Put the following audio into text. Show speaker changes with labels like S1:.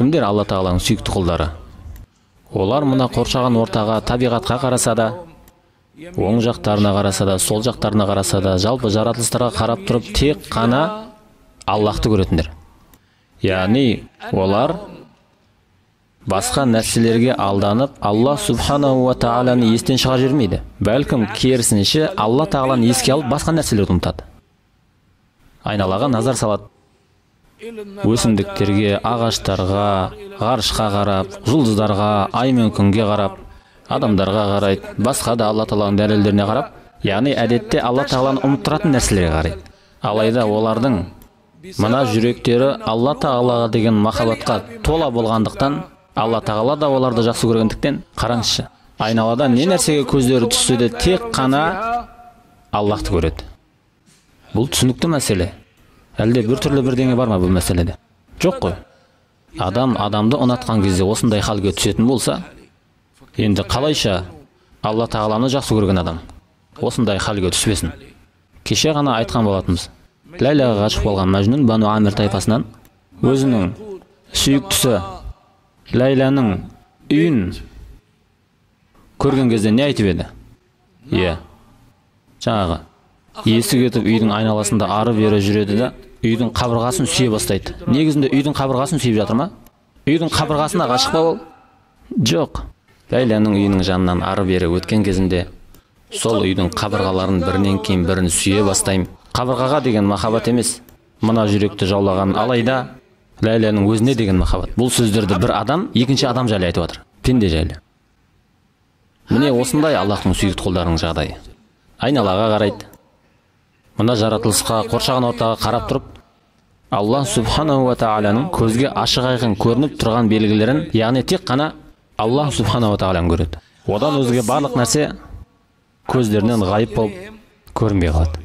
S1: Кімдер Алла тағаланың сүйікті құлдары? Олар мына қоршаған ортаға, табиғатқа қараса да, оң жақтарына қараса да, сол жақтарына қараса да, жалпы жаратылыстарға қарап тұрып тек қана Аллахты көретіндер. Яғни олар басқа нәрселерге алданып, Алла субханаху уа тағаланы естен шығарып жібермейді. Бәлкім керісінше Алла тағаланы еске алып басқа нәрселерді ұмытады. Айналаға назар салады. Өсімдіктерге, ағаштарға, ғарышқа қарап, жұлдыздарға, ай мен күнге қарап, адамдарға қарайды, басқа да Алла тағаланың дәлелдеріне қарап, яғни әдетте Алла тағаланы ұмыттыратын нәрселерге қарайды. Алайда олардың мына жүректері Алла тағалаға деген махаббатқа тола болғандықтан, Алла тағала да оларды жақсы көргендіктен, қараңызшы, айналада не нәрсеге көздері түссе де тек қана Аллахты көреді. Бұл түсінікті мәселе. Әлде бір түрлі бірдеңе бар ма бұл мәселеде? Жоқ қой. Адам адамды ұнатқан кезде осындай халге түсетін болса, енді қалайша Алла тағаланы жақсы көрген адам осындай халге түспесін? Кеше ғана айтқан болатынбыз. Ләйләға ғашық болған Мәжнүн Бану Амир тайпасынан өзінің сүйіктісі Ләйләнің үйін көрген кезде не айтып еді? Иә, жаңағы есі кетіп үйдің айналасында ары-бері жүреді да, үйдің қабырғасын сүйе бастайды. Негізінде үйдің қабырғасын сүйіп жатыр ма? Үйдің қабырғасына ғашық па ол? Жоқ. Ләйләнің үйінің жанынан ары-бері өткен кезінде сол үйдің қабырғаларын бірінен кейін бірін сүйе бастаймын. Қабырғаға деген махаббат емес, мына жүректі жаулаған, алайда Ләйләнің өзіне деген махаббат. Бұл сөздерді бір адам екінші адам жайлы айтып отыр, пенде жайлы. Міне осындай Аллахтың сүйікті құлдарының жағдайы. Айналаға қарайды, мына жаратылысқа, қоршаған ортаға қарап тұрып, Аллах субханаху уа тағаланың көзге ашық айқын көрініп тұрған белгілерін, яғни тек қана Аллах субханаху уа тағаланы көреді. Одан өзге барлық нәрсе көздерінен ғайып болып көрінбей қалады.